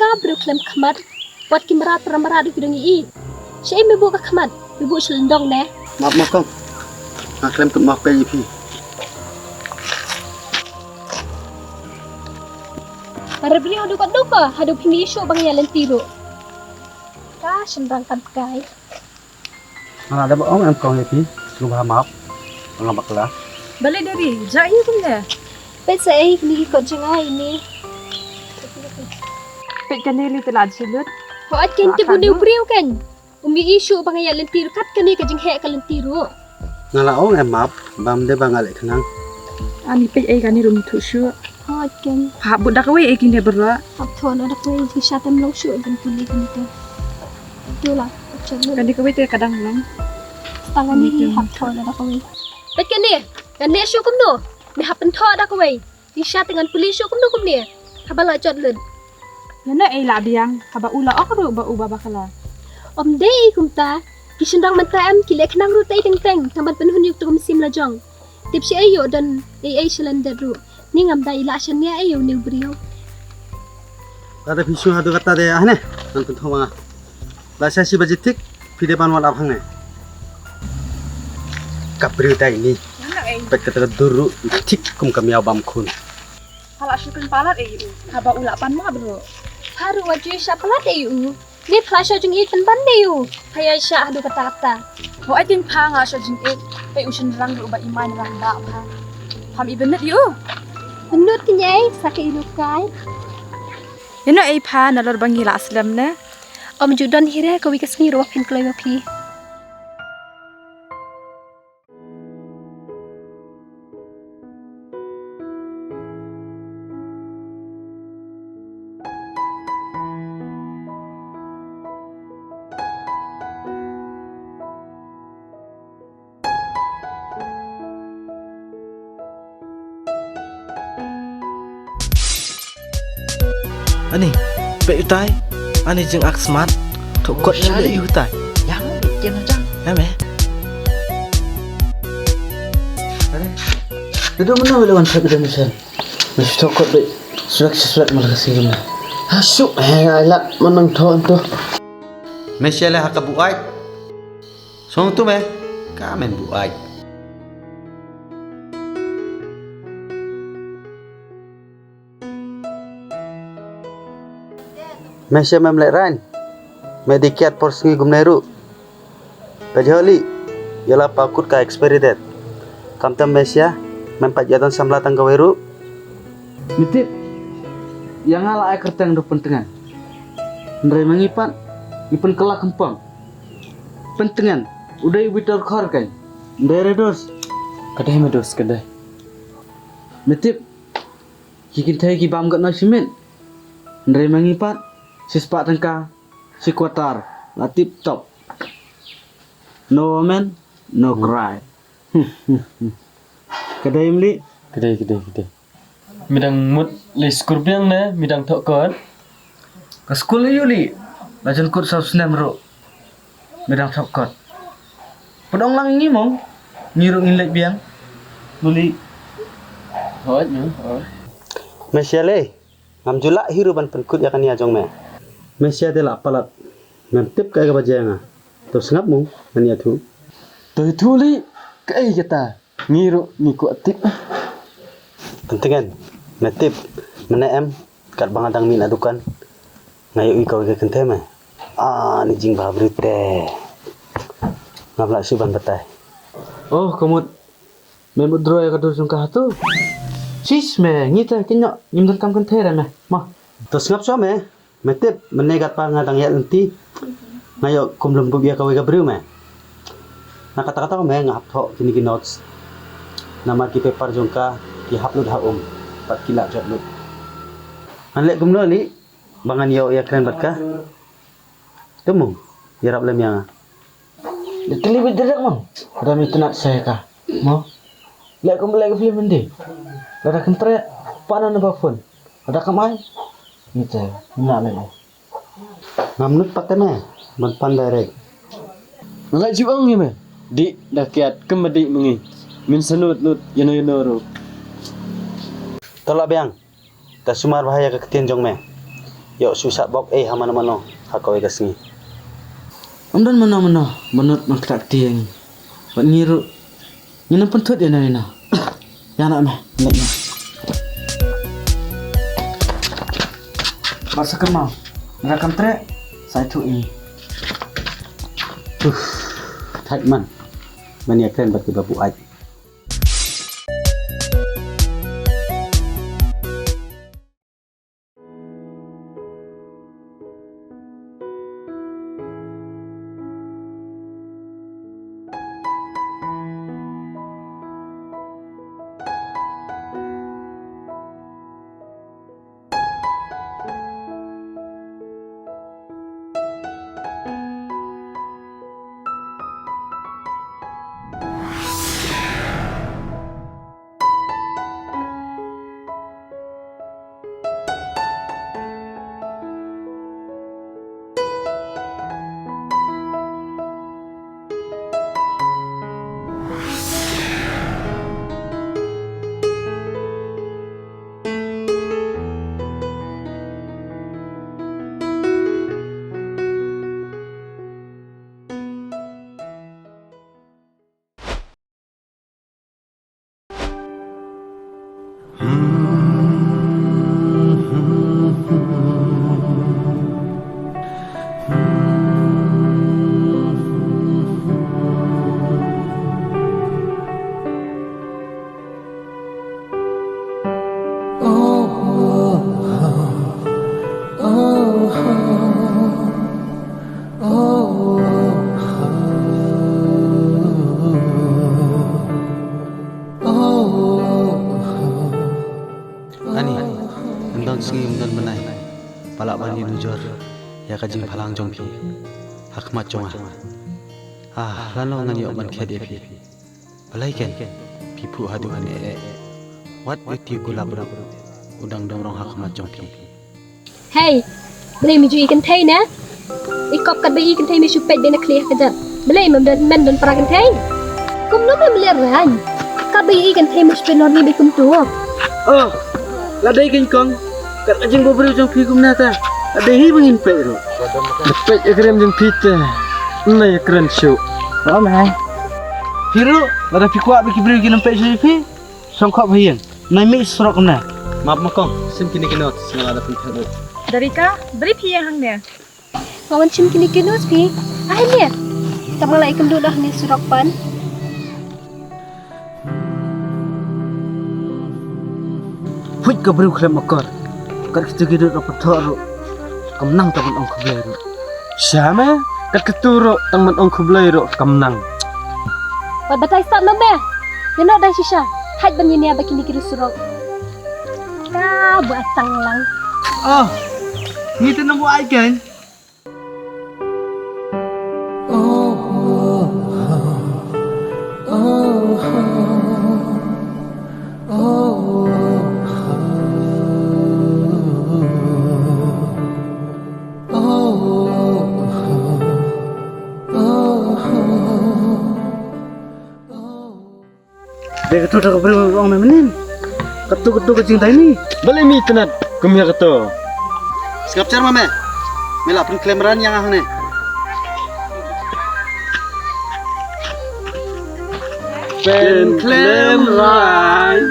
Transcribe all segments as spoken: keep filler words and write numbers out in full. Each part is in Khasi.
Ka briew khlem khmat, wat ki mrad para mrad ki dang i. Shaei me buh ka khmat, me buh shlendong ne. Map map kong. Nga khlem kut map pei ïa phi. Para briew haduh ka duka, haduh phi ni shu bang ïa lynti ruh. Ka shynrang kan kai. Nga la dep ong em kong ïa phi, sngewbha map. Nga bakla. Balei deri, ja ïa kumne. Peit sa ei kine ki kot jong nga ine. Peit kane lei te la jilut. Ho ait ken tip une u briew ken. Um ïa i shuh ba nga ïa lynti ruh kat kane ka jingheh ka lynti ruh. Nga la ong em map, bam de ba nga leh khnang. Ani peit ei kane ruh muthu shuh. Hot ken. Hap bud da kawei ei kine berla. Hap thon da kawei ki sha tem long shuh ban pule kane te. Tu la. Chak bud. Kane kawei te ka dang long. Tang kane hi hap thon da kawei. Peit kane. Kan leh shuh kumno. Me hap pynthon da kawei. Ki sha te ngan pule shuh kumno kumne. Haba la jot lut. Ïa na ei la biang, haba u la ong ruh ba u ba bakla. Ym dei ei kumta, ki shynrang mynta em ki leh khnang ruh tei teng teng, tang ban pynhun ïa uto ka mynsiem la jong. Tip shi ei ïoh don ei ei shalyndet ruh. Ni ngam da i la shania ei ïa une u briew. Lada phi shu haduh katta de ah ne, ngan pynthong ma nga. La sha shi baje thik, phi dei ban wan ap hangne. Ka briew dei ni. Peit kata ka dur ruh, thik kum ka miaw bam khun. Hala shu pynpalat ei u. Haba u la pan map ruh. Haru wa ju sha palat ei u. Ni phla sha jing i pynban ei u. Pha ïa sha haduh katta katta. Ho ai tin pha nga sha jing i. Pei u shynrang ruh ba i mai rang ba pha. Pham i bynut ïa u. Bynut ki nyai sa ka i ruh kai. Ïa no ei pha nalor ba ngi la slem ne. Ym ju don hi re kawei ka sngi ruh phin kloi ma phi. Ani, peit utai. Ani jingak smart. Thok kot ïa u utai. Yang ken jang. Em eh. Ani. Duduk mana wala wan sat bidan bisan. Mesti thok kot baik. Surat surat malah kasih guna. Ha suk eh ai lak manang thok tu. Mesti lah ka buai. Song tu meh. Ka men buai. Me sha mem leh rain. Me dei kiat por sngi gumne ruh. Ka jholi. Ïa la pakut ka expiry date. Kam tam me sha mem pat ïa don samla tang kawei ruh. Me tip. Ïa nga la ai kyrteng ruh pyntngen. Hynrei ma ngi pat ngi pynkylla kympong. Pyntngen. U dei u bitor khor kan. Hynrei re dos. Ka dei me dos ka dei. Me tip. Ki kynthei ki bam kat na shimit. Hynrei ma ngi pat, shispah tyngka, shi kwatar, la tip top. No woman, no cry. Ka dei em li? Ka dei, ka dei, ka dei. Midang mut lei skur biang ne, midang thok kot. Ka skul aïu li, la jan kut saw snem ruh. Midang thok kot. Pynong lang ngi mong, ngi ruh ngin leit biang. Muli. Hoi, nyu, hoi. Me sha lei, ngam ju lah hi ruh ban pynkut ïa kane ïa jong me. Me sha te la palat. Ngam tip kaei kaba jia nga. To sngap mong, ngan ïathuh. To ïathuh li, kaei kata. Ngi ruh ngi kwah tip. Pyntngen, me tip, mynne em, katba nga dang mih na dukan, nga ïohi kawei ka kynthei me. Ah, ni jingbha briew te. Ngam lah shuh ban batai. Oh, ka mut. Me mut draw ïa ka dur jong ka hato. Sis me, ngi te kynnoh, ngim donkam kynthei re me. Mo. To sngap shuwa me. Me tip, mynne katba nga dang ïaid lynti. Nga ïoh kum lum buh ïa kawei ka briew me. Na kata kata me nga hap thoh kine ki notes. Namar ki paper jong ka ki hap lut ha um. Bad ki lah jot lut. Ngan leh kumno li ba ngan ïoh ïakren bad ka. Te mung, ïarap lem ïa nga. Dei tylli beit direct mo. Ka dei me itynnad sa ïa ka. Mo. Leh kum leh ka film Hindi. Lada kyntreh, pan na ba phone. Lada kam ai. Ngi te, ngim lah leh. Ngam nud pat te me ban pan direct. Nga la ju ong ïa me. Dih da kiad kum ba dih ma ngi. Ngin sa nud nud ïano ïano ruh. To lah biang. Ta sumar bha ïa ka ktien jong me. Ïoh shu shah bok ei ha mano mano ha kawei ka sngi. Ym don mano mano ba nud ban ktah kti ïa ngi. Bad ngi ruh ngin ym pynthut ïa no ïa no. Ïa na me, leit na. Bad sa kynmaw, lada kam treh, sa ïathuh ïa ngi. Thait man ban ïakren bad kiba buaid. Ani, ym don sngi ym don bnai ba lah ban ïanujor ïa ka jingphalang jong phi ha khmat jong nga. Ah, lano ngan ïoh ban khet ïa phi. Balei ken phi phuh haduh hangne eh? Wat ïa tiew gulap ruh u dang dom rong ha khmat jong phi. Hei, balei me ju i kynthei ne? I kop katba i kynthei me shu peit beit na khlieh ka jat. Balei me don men don para kynthei? Kumno me mler rang? Katba i kynthei me shu peit nor ni beit kumto. Oh, la dei ken kong. Kat ka jingbabriew jong phi kumne ta. La dei hi ba ngin peit ruh. Peit ïa kren jong phi te. Nai ïa kren shu. Oh, me. Phi ruh, lada phi kwah ba ki briew kin ym peit shuh ïa phi. Shong khop ha ïing. Nai mih surok kumne. Map ma kong, shim kine ki notes, nga la da pynthut lut. Darika, balei phi ïeng hangne? Nga wan shim kine ki notes phi. Ai ne. Tang ma la ïakynduh noh hangne surok pan. Phuit ka briew khlem akor. Kat kito ki dud ra pathoh ruh. Kam nang tang ban ong khublei ruh. Sha me, kat kito ruh tang ban ong khublei ruh kam nang. Wat batai sat ma me. Ïa no dang shisha. Thait ban ïania ba kine ki riewsurok. Ka buaid tang lang. Oh. Ngi te nang buaid kan? Dei kato da ka briew ba ong me mynnin. Kato kato ka jingdai ni. Balei me itynnad kum ïa kato? Sngap jar ma me. Me la pynkhlem ran ïa nga hangne. Pynkhlem ran.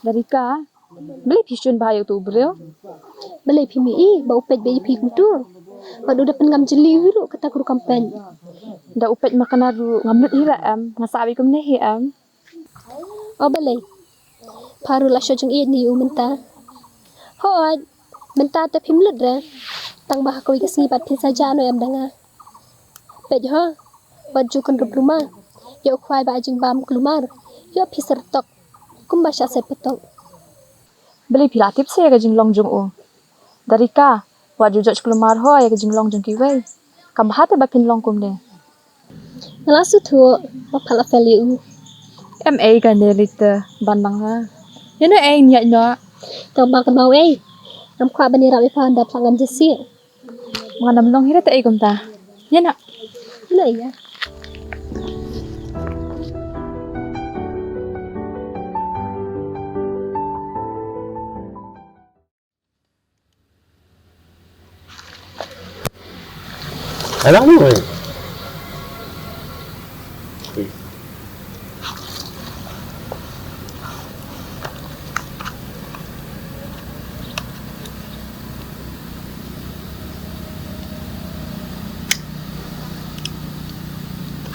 Darika, balei phi shun bha ïa uto u briew? Balei phim ïohi ba u peit beit ïa phi kumto? Bad u da pynngam jylliew hi ruh kata ka rukom peit. Da u peit ma kane ruh ngam nud hi ruh em, nga sah beit kumne hi em. O balei? Pha ruh la shu jingïeit ïa u mynta. Hooid, mynta te phim lut re. Tang ba ha kawei ka sngi pat phin sa jah noh em da nga. Peit ho, wat ju kynrup luma. Ïoh khwai ba jingbam kulmar. Ïoh phi ser tok. Kumba shah set patok. Balei phi la tip seh ïa ka jinglong jong u? Darika, wat ju judge kulmar ho ïa ka jinglong jong kiwei. Kam bha te ba phin long kumne. Nga la sngewthuh ba pha la fail ïa u. Em ei kane lei te ban nang ha. Ïa no ei ngiat no. Tang ba kynmaw ei. Ngam kwah ban ïarap ïa pha ynda pha ngam jasiah. Nga nam long hira ta ei kumta. Ïa na. Ïa na ïa. Alang mo eh.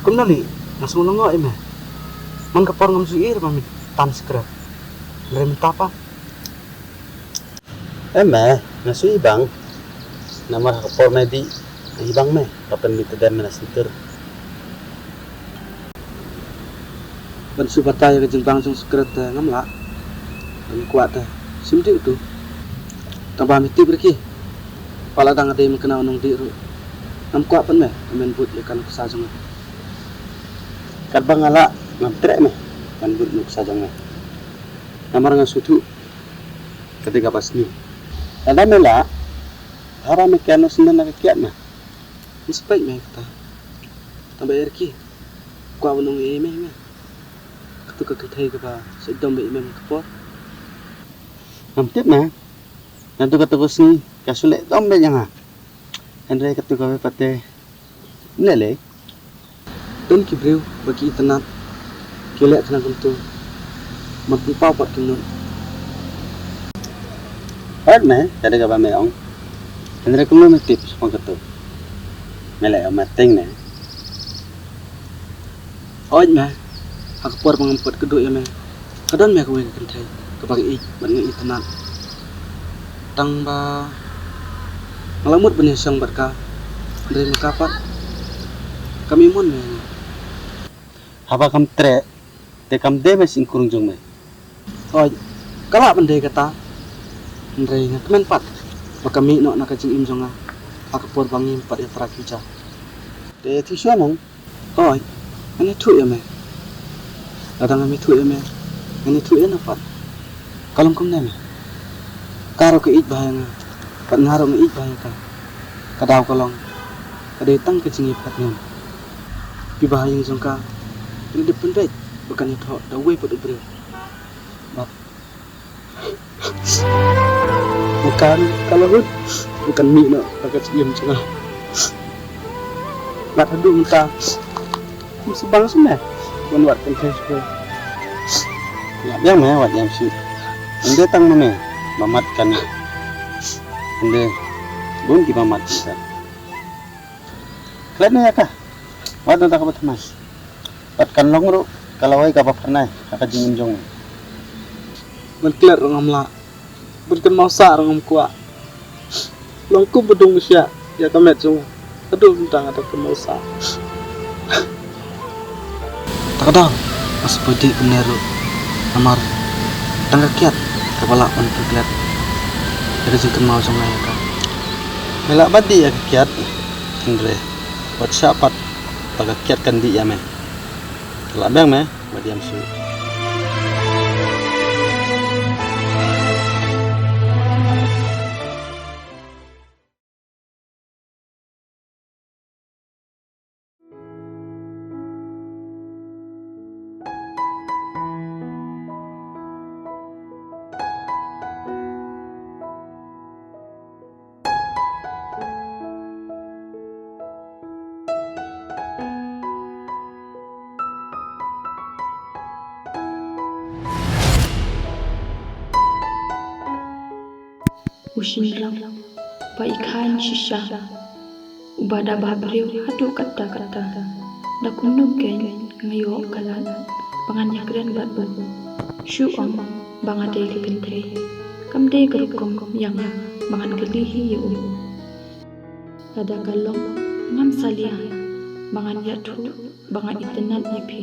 Kumno li, nga sngew lyngngoh ïa me. Man ka por ngam ju ïohi ba me tan sigaret. Hynrei mynta pat. Em me, nga shu ibang. Namar ha ka por me dih, nga ibang me. Ka pynmih tdem me na center. Ban shu batai ïa ka jingbang jong sigaret te ngam lah. Ban kwah te shim dih utu. Tang ba me tip ruh ki. Pat lada nga dei mynta u nongdih ruh, ngam kwah pat me ban bud ïa ka nuksa jong nga. Katba nga lah ngam treh me ban bud nuksa jong me. Namar nga sngewthuh ka dei kaba sniew. Lada me lah, haba me kren noh shen na ka kiad me. Ngi spek me kata. Tang ba ïa ki kwah ban ong ei me nga. Katu ka kynthei kaba shu dom bad i mem ka por. Ngam tip me. Nangtu katu ka sngi ka shu leh dom bad ïa nga. Hynrei katu ka wei pat te. Leh leh. Don ki briew ba ki itynnad ki leh khnang kumtu. Ban pynpaw pat ki mut. Hooid me, ka dei kaba me ong. Hynrei kumno me tip shaphang katu? Me leh ïa u Martin ne? Hooid me, ha ka por ba ngam pat kduh ïa me, ka don me kawei ka kynthei kaba nga ïeit bad nga itynnad. Tang ba nga la mut ban ïashong bad ka, hynrei ma ka pat kam ïamon me ïa nga. Haba kam treh te kam dei me sha ïing kurung jong me. Hooid, ka lah ban dei kata. Hynrei nga kmen pat ba ka mih noh na ka jingim jong nga ha ka por ba ngim pat ïatrei kynja. Te thied shuwa mo. Hooid, ngan ïathuh ïa me. Lada ngam ïathuh ïa me, ngan ïathuh ïa no pat? Ka long kumne me. Ka ruh ka ïeit bha ïa nga bad nga ruh nga ïeit bha ïa ka. Ka daw ka long ka dei tang ka jingïapher niam. Ki bahaïing jong ka ki la dep pynbeit ba kan ïathoh da uwei pat u briew. Bad ka kan ka la hut, ka kan mih noh na ka jingim jong nga. Bad haduh mynta ngam shu bang shuh me ban wad kynthei shuh. Lah biang me wad ïam shuh. Ym dei tang ma me ba mad kane. Ym dei bun kiba mad kita. Klet noh ïa ka. Wat noh da kaba thymmai. Bad kan long ruh ka lawei kaba phyrnai ha ka jingim jong me. Ban klet ruh ngam lah. Ban kynmaw sah ruh ngam kwah. Long kum ba dung shiah ïa ka met jong nga. Haduh mynta nga dang kynmaw sah. Ta ka daw nga sa poi dih kumne ruh. Namar tang ka kiad kaba lah ban pynklet ïa ka jingkynmaw jong nga ïa ka. Me lah ban dih ïa ka kiad, hynrei wat shah pat ba ka kiad kan dih ïa me. Lah biang me, wat ïam shuh. U shynrang ba i khaiñ shisha, uba da ba briew haduh katta katta. Da kumno keiñ nga ïoh ka lad ba ngan ïakren bad u? Shu ong ba nga dei ka kynthei, kam dei ka rukom ïa nga ba ngan kylli hi ïa u. Lada ka long, ngam salia ba ngan ïathuh ba nga itynnad ïa phi.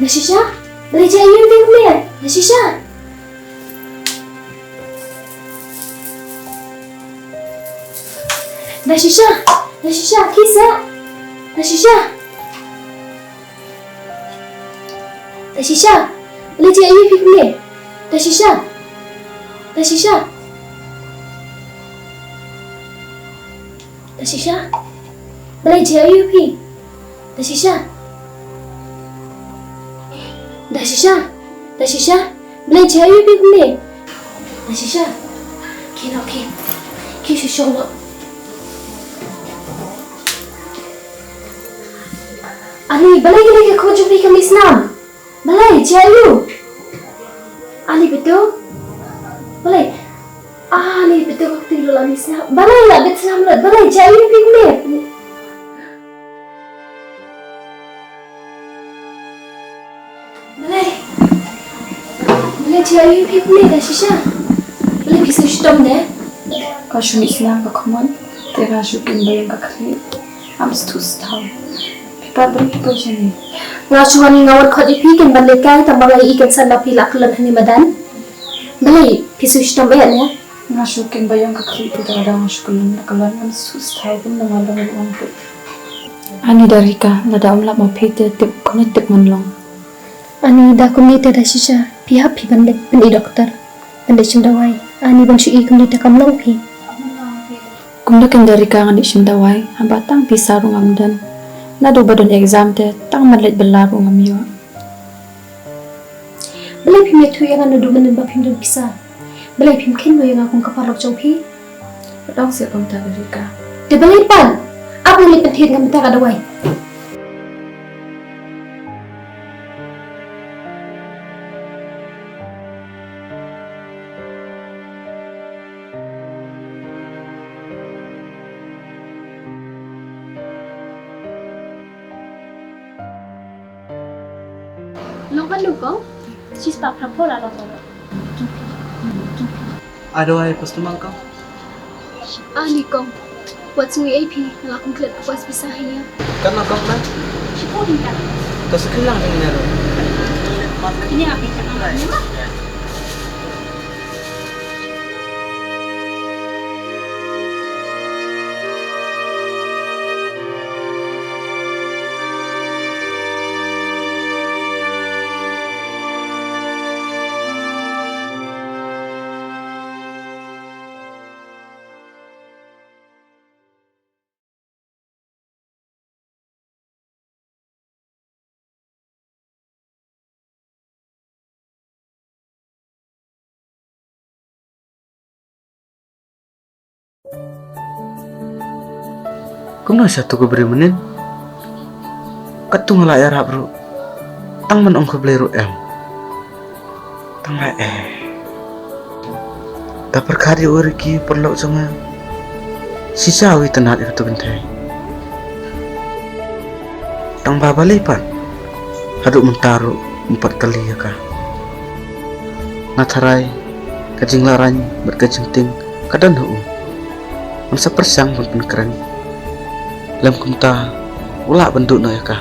Dashisha, balei jia aiu phi kumne? Dashisha. Dashisha, Dashisha, khie seh. Dashisha. Dashisha, balei jia aiu phi kumne? Dashisha. Dashisha. Dashisha, balei jia aiu phi? Dashisha. Dashisha. Dashisha, balei jia aiu phi kumne? Dashisha. Khie noh, khie. Khie shuh shuh noh. Ani, balei kane ka khut jong phi kam mih snam? Balei jia aiu? Ani, bitu. Balei? Ani, bitu, ka kti ruh la mih snam. Balei la bit snam lut? Balei jia aiu phi kumne? Balei? Balei jia aiu phi kumne, Dashisha? Balei phi shu shitom de? Ka shu mih snam ka khmut, te ka shu kem ba ïong ka khlieh. Ngam sngewthuh shuh. Phi pat balei phi poi shane? Nga shu wan, nga wan khot ïa phi, ken ban leit kai, tang ba nga ïohi kan san ba phi la kyllon hangne madan. Balei phi shu shitom eh ne? Nga shu kem ba ïong ka khlieh, te da nga shu kyllon, kyllon, ngam sngewthuh shuh, kumno nga long ruh ngam tip. Ani, Darika, lada ym lap ma phi te tip kumno tip ngan long. Ani, da kumne te Dashisha, phi hap phi ban leit pyn-i doktor, ban leit shim dawai. Ani, ban shu i kumne te kam long phi. Kumno ken Darika, ngan leit shim dawai, haba tang pisa ruh ngam don. Naduh ba don exam te tang ban leit bylla ruh ngam ïoh. Balei phim ïathuh ïa nga naduh mynnin ba phim don pisa? Balei phim kheiñ mo ïa nga kum ka paralok jong phi? Wat ong seh kumta, Darika. Te balei pat? Ap ngan leit pynthied, ngan bynta ka dawai. Long katno kong? Shispah phra phew la long. Ai dawai paracetamol kong. Ani kong. Wat sngew ei phi, nga la kum klet ka pais pisa ha ïing. Katno kong klet? Shiphew tyngka. To sa khie lang jingïaroh. Ïa phi katno lang. Kumno sha tu ka briew mynnin? Katto nga la ïarap ruh, tang ban ong khublei ruh em. Tang la eh. Da pyrkhat ïa u Ricky, paralok jong nga, shisha u itynnad ïa katu ka kynthei. Tang ba balei pat, haduh mynta ruh ym pat kylli ïa ka. Nga tharai ka jinglahraiñ bad ka jingtieng ka don ha u. Ngam sa pyrshang ban pynkren. Lem kumta u lah ban duh noh ïa ka.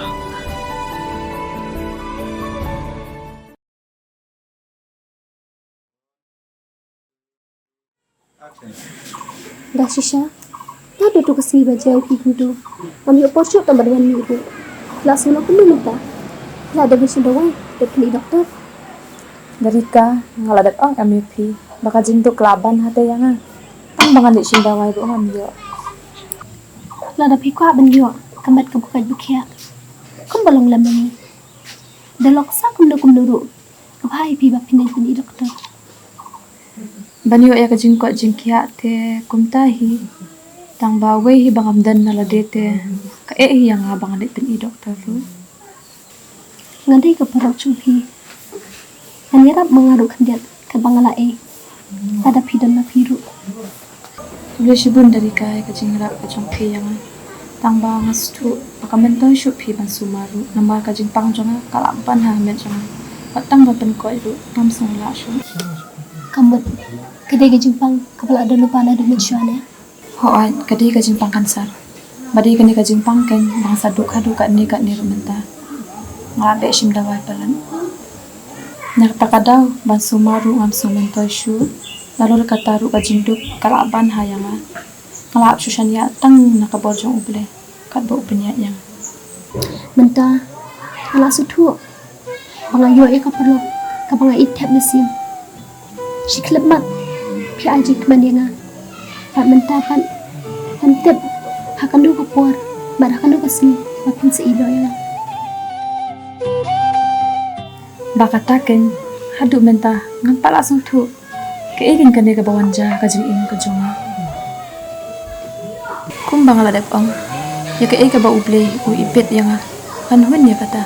Da shisha, naduh tu ka sngi ba jia ïa phi kumtu, ngam ïoh por shuh tam ban wan mih ruh. La sngewlong kumno mynta? La dep ban shim dawai, dep pyn-i doktor? Darika, nga la dep ong em ïa phi ba ka jingduk ka la ban hate ïa nga. Tang ba ngan leit shim dawai ruh ngam ïoh. Lada phi kwah ban ïoh ka met kaba koit ba khiah, kumba long lem ma ngi, da lok sa kumno kumno ruh, ka bha ïa phi ba phin dei pyn-i doktor. Ban ïoh ïa ka jingkoit jingkhiah te kumta hi, tang ba uwei hi ba ngam don na lade te ka eh hi ïa nga ba ngan leit pyn-i doktor ruh. Nga dei ka paralok jong phi. Ngan ïarap ma nga ruh khyndiat katba nga la eh. Lada phi don na phi ruh. Khublei shibun Darika ïa ka jingïarap ka jong phi ïa nga. Tang ba nga sngewthuh ba ka myntoi shuh phi ban sumar ruh namar ka jingpang jong nga ka la ban ha met jong nga. Wat tang ba pynkoit ruh ngam sngewlah shuh. Ka mut ka dei ka jingpang kaba la don lypa naduh mynshuwa ne? Hooid, ka dei ka jingpang cancer. Ba dei kane ka jingpang keiñ ba nga sa duk haduh katne katne ruh mynta. Nga la beh shim dawai palat. Na kata ka daw ban sumar ruh ngam sngewmyntoi shuh. Nalor kata ruh ka jingduk ka la ban ha ïa nga. Nga la hap shu shaniah tang na ka bor jong U Blei katba u pynïaid ïa nga. Mynta nga la sngewthuh ba nga ïoh ïa ka paralok kaba nga ïeit thep mynsiem. Shi khyllipmat phi ai jingkmen ïa nga. Bad mynta pat ngam tip ha kano ka por bad ha kano ka sngi ba phin sa ïeh noh ïa nga. Ba kata keiñ haduh mynta ngam pat la sngewthuh kaei keiñ kane kaba wan jia ha ka jingim ka jong nga. Kumba nga la dep ong, ïa kaei kaba U Blei u ibit ïa nga, ngan hun ïa kata.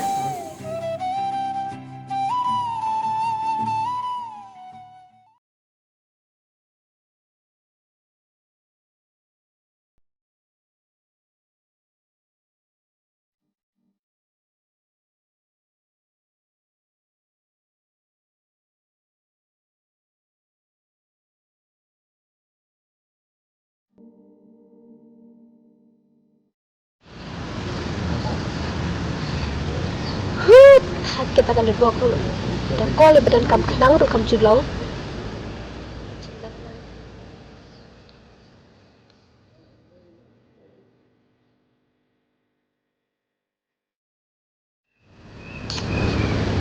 Hut, ha kata ka lynbok ruh. Da kol ba donkam khnang ruh kam ju long.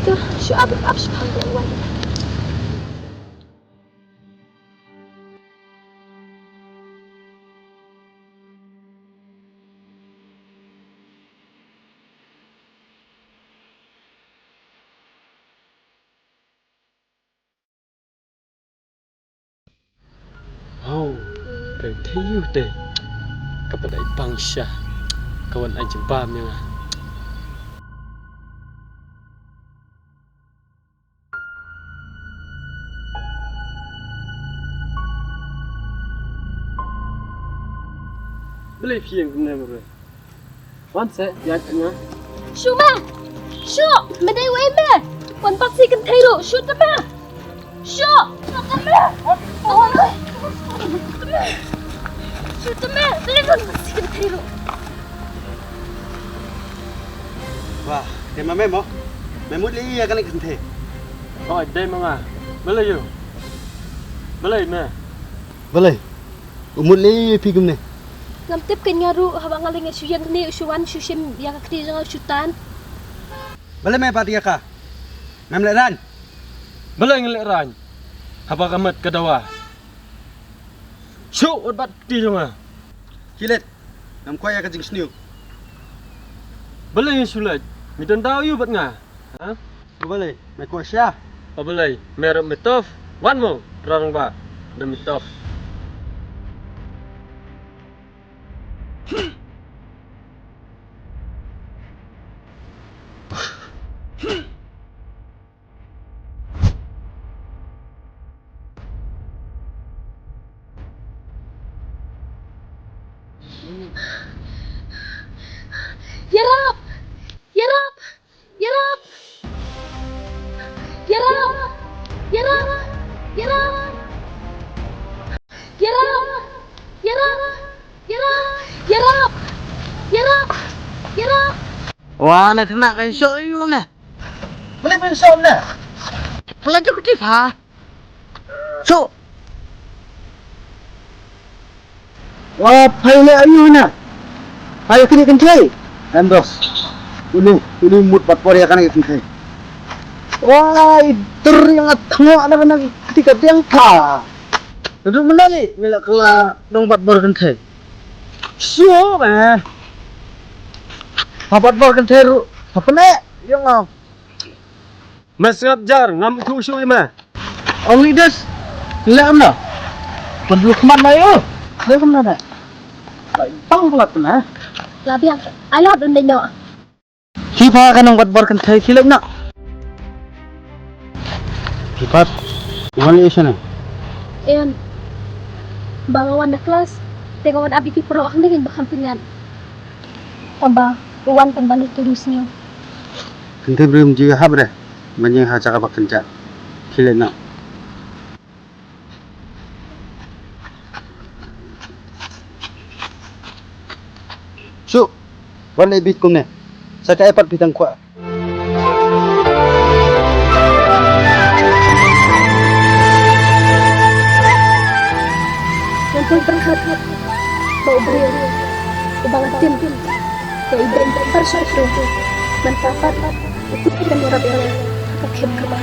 Tuh, shu ap, ap, shu phang, wan. Hau, pyrthei ïa u te. Ka pat ai pang sha. Ka wan ai jubab ïa nga. Balei phi ïeng kumne mo re? Wan seh, ïaid ïa nga. Shu ma! Shu! Me dei uei me? Wan pat sih kynthei ruh, shu te ma! Shu! Shu te ma! Shu te ma! Balei wan pat sih kynthei ruh? Wah, dei ma me mo? Me mut lei ïa kane ka kynthei? Hooid, dei ma nga. Balei ïa u? Balei me? Balei? U mut lei ïa phi kumne? Ngam tip keiñ nga ruh, haba nga leit nga shu ïeng kane, u shu wan, shu shim ïa ka kti jong nga, u shu tan. Balei me pat ïa ka? Mem lehraiñ? Balei ngan lehraiñ? Haba ka met ka dawa. Shu wat bat kti jong nga. Khie leit, ngam kwah ïa ka jingsniew. Balei ngan shu leit? Me don daw ïa u bad nga. Ha? Balei? Me kwah sha? O balei? Me ruh me tough. Wan mo, trai rangbah. Da me tough. Ïarap! Ïarap! Ïarap! Ïarap! Ïarap! Ïarap! Ïarap! Ïarap! Ïarap! Ïarap! Ïarap! Wa na kena kan shoh ïa u ne. Balei phin shoh ne? Pala juk ti pha. Shoh. Wa phai ne ayu na. Phai kini kynthei. Em dos. Uni, uni mut pat por ïa kane kynthei. Wa i dur ïa nga thngo na kane kynthei ka diang pha. Duduk mana ni, mila kala dong pat bor kynthei. Shu, eh. Ha pat bor kynthei ru, ha pene, ïa nga. Me sngap jar, ngam ithuh shuh ïa me. Ong i des, leh kumno? Pynluk khmat na ïa u. Leh kumno da? Bang plat na. La biang, ai la dun dei no. Ki pha ka nong pat bor kynthei ki leit noh. Ki pat, wan ïa shane. En. Ba nga wan na klas, te nga wan ap ïa ki pro ang dei ba kham pynïan. Tang ba u wan tang ba lut tu sngew. Kynthei briew ym ju hap re. Ban ïeng ha jaka ba kynjat. Ki leit noh. Shu, wan leit bit kumne. Sa ka iPad phi tang kwah. Kong pyrkhat ba u briew uba nga tim ïa i dei ba pyrshah shuh, mynta pat u kut ban ïarap ïa nga ha ka khep kaba.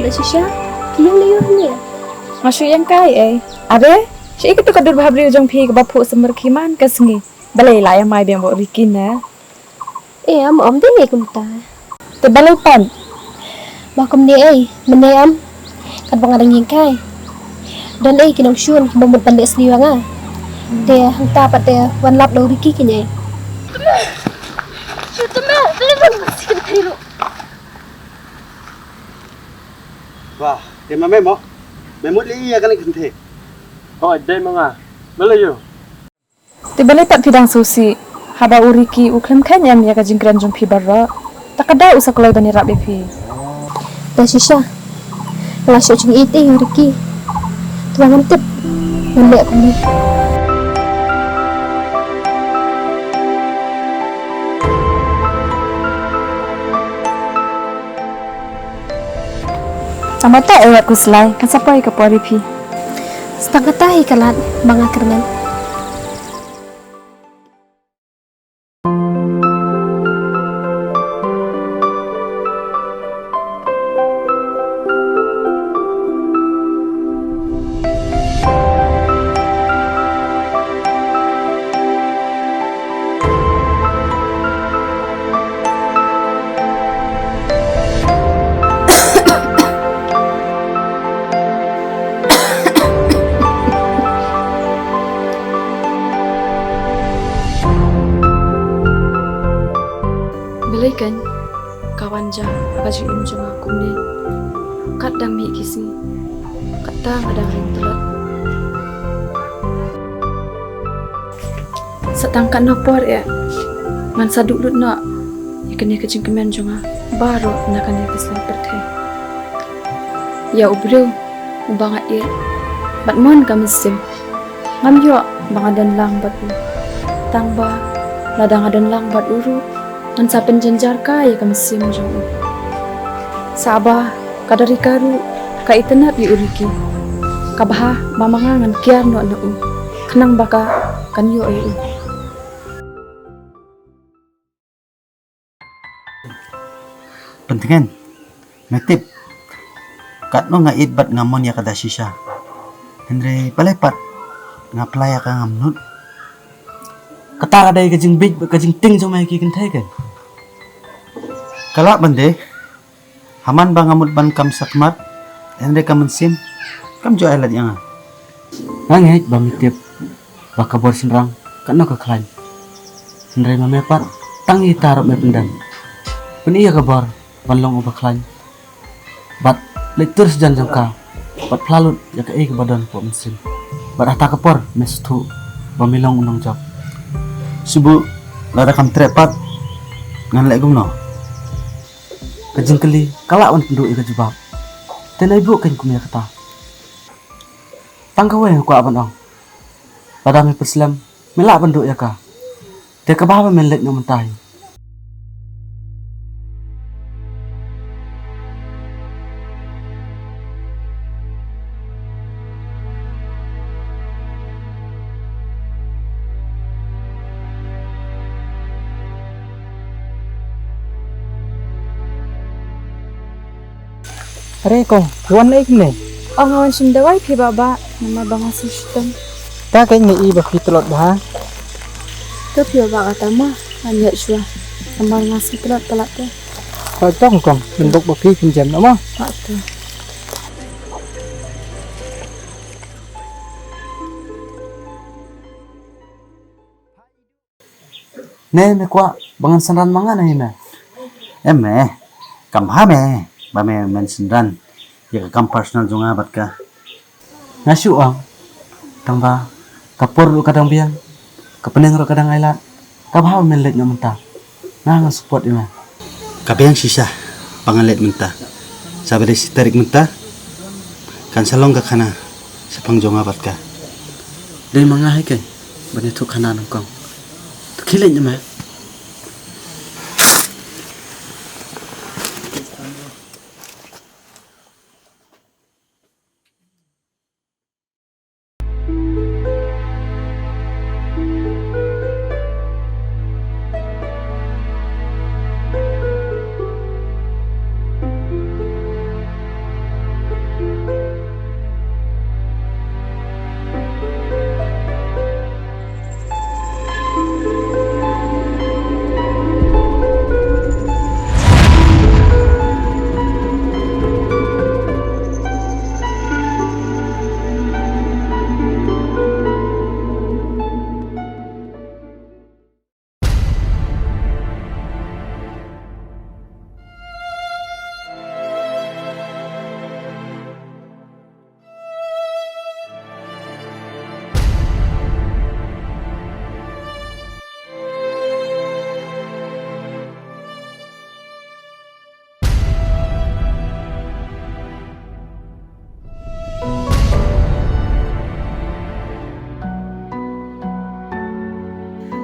Da shisha, ki ïeng lei ïoh ne? Nga shu ïeng kai ei. Are, shi katu ka dur bhabriew jong phi kaba phuh sumar ki man ka sngi. Balei la ïa mai biang bad u Ricky ne? Em, ym dei ne kumta. Te balei pat? Ba kumne ei, mynne em. Katba nga dang ïeng kai, don ei ki nongshun kiba mut ban leh sniew ïa nga. Te hangta pat te wan lap da u Ricky kine. Shu te me, te me, te me, te me. Wah, te ma me mo. Me mut lei ïa kane ka kynthei. Hooid, dei ma nga. Me lei ïoh. Te balei pat phi dang sngewsih? Haba u Ricky u khlem kheiñ em ïa ka jingkren jong phi baroh. Ta ka daw u sa kloi ban ïarap ïa phi. Da shisha, nga shu jingïeit ïa u Ricky. Te ba ngan tip, ngan leh kumne. Tang ba ta ïa khuslai, kan sa poi ka por ïa phi. Sa tang kata hi ka lad ba nga kyrmen. Balei kan ka wan ja ha ka jingim jong nga kumne? Kat dang mih ki sngi, kata nga dang ring tlot. Sa tang katno por eh ngan sa duh lut noh ïa kane ka jingkmen jong nga baroh na kane ka sla pyrthei. Ïa u briew uba nga ïeit bad mon ka mynsiem, ngam ïoh ba nga don lang bad u. Tang ba lada nga don lang bad u ruh, ngan sa pynjynjar kai ïa ka mynsiem jong u. Sa ba ka Darika ruh ka itynnad ïa u Ricky. Ka bha ba ma nga ngan kiar noh na u khnang ba ka kan ïoh ïa u. Pyntngen, me tip katno nga ïeit bad nga mon ïa ka Dashisha. Hynrei balei pat nga pla ïa ka ngam nud. Kata ka dei ka jingbieit bad ka jingtieng jong me ïa ki kynthei kan. Ka lah ban dei ha man ba nga mut ban kam sakmat, hynrei ka mynsiem kam ju ai lad ïa nga. Nga ngeit ba me tip ba ka bor shynrang katno ka khlaiñ. Hynrei ma me pat tang ita ruh me pyndem. Pyni ïa ka bor ban long uba khlaiñ bad leit tur sha jan jong ka bad phla lut ïa kaei kaba don hapoh mynsiem. Bad hata ka por me sngewthuh ba me long u nongjop. Shu buh lada kam treh pat ngan leh kumno? Ka jingkylli ka lah ban pynduh ïa ka jubab. Te nai buh kein kum ïa kata. Tang kawei nga kwah ban ong. Lada me pyrslem me lah ban duh ïa ka. Te kaba ba me leit noh mynta hi. Are kong, phi wan ei kumne? Ong nga wan shim dawai phi bah bah, namar ba nga sngew shitom. Ta kein nga i ba phi tlot bha. To phi bah bah kata ma, ngan ïoh shuwa. Namar nga sngew tlot palat te. Hooid to kong, ngin bok ba phi phin jem noh ma. Hooid to. Ne me kwah ba ngan synran ma nga ne hi me? Em me, kam bha me ba me men synran ïa ka kam personal jong nga bad ka. Nga shu ong, tang ba ka por ruh ka dang biang, ka pdeng ruh ka dang ailad, Ka bha ba me leit noh mynta. Nga ngan support ïa me. Ka biang shisha ba ngan leit mynta. Sa ba dei shi tarik mynta kan sa long ka khana shaphang jong nga bad ka. Dei ma nga hi kein ban ïathuh khana nyngkong. To khie leit noh me.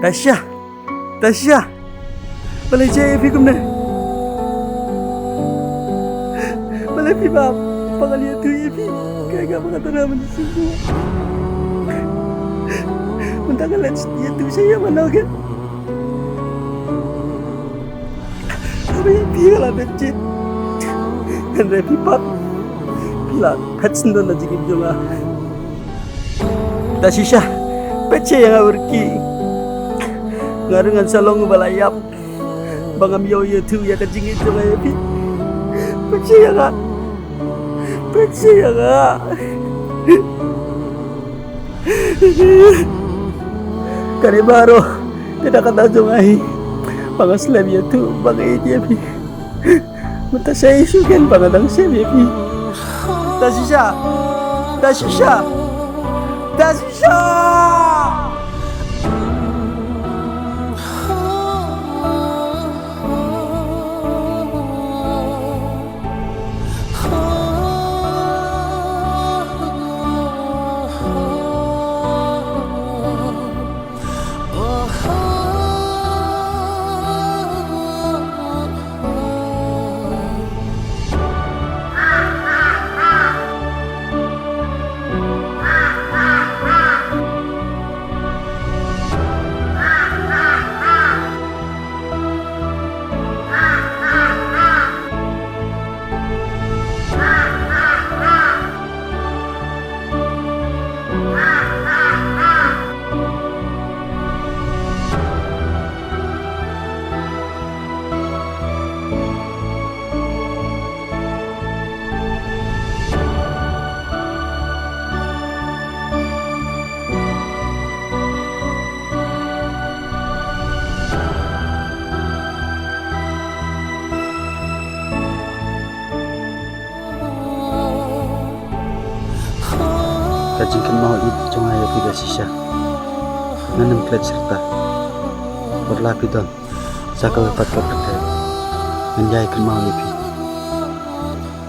Tasha! Tasha! Balei sha ïa phi kumne? Balei phi map? Ba ngan ïathuh ïa phi. Kaei kaba nga tharai mynsiem. Mynta nga leit ïathuh sha ïa mano kein? Haba ïa phi nga la dep jied. Hynrei phi pat phi la phet syndon na jingim jong nga. Tashisha, peit sha ïa nga, Urki. Nga ruh ngan sa long uba la ïap ba ngam ïoh ïathuh ïa ka jingïeit jong nga ïa phi. Peit sha ïa nga. Peit sha ïa nga. Kane baroh ka dei ka daw jong nga hi ba nga slem ïathuh ba nga ïeit ïa phi. Mynta sa ïa shu ken ba nga dang slem ïa phi. Tashisha! Tashisha! Tashisha! Ka jingkynmaw ïeit jong nga ïa phi, Tashisha, ngan ym klet syrta. Wat la phi don sa kawei pat ka pyrthei, ngan ïai kynmaw ïa phi.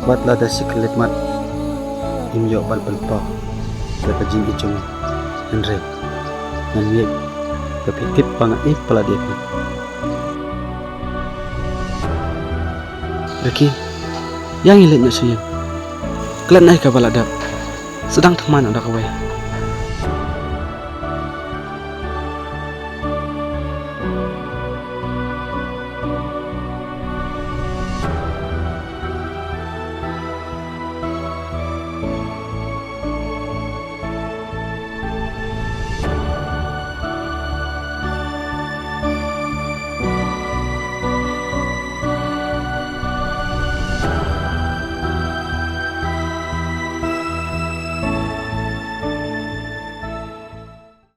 Wat la da shi khyllipmat ngim ïoh ban pynpaw ïa ka jingïeit jong ngi, hynrei ngan ïeit ba phi tip ba nga ïeit palat ïa phi. Ricky, ïa ngi leit noh sha ïing. Klet noh ïa kaba la dep. Sdang thymmai noh da kawei.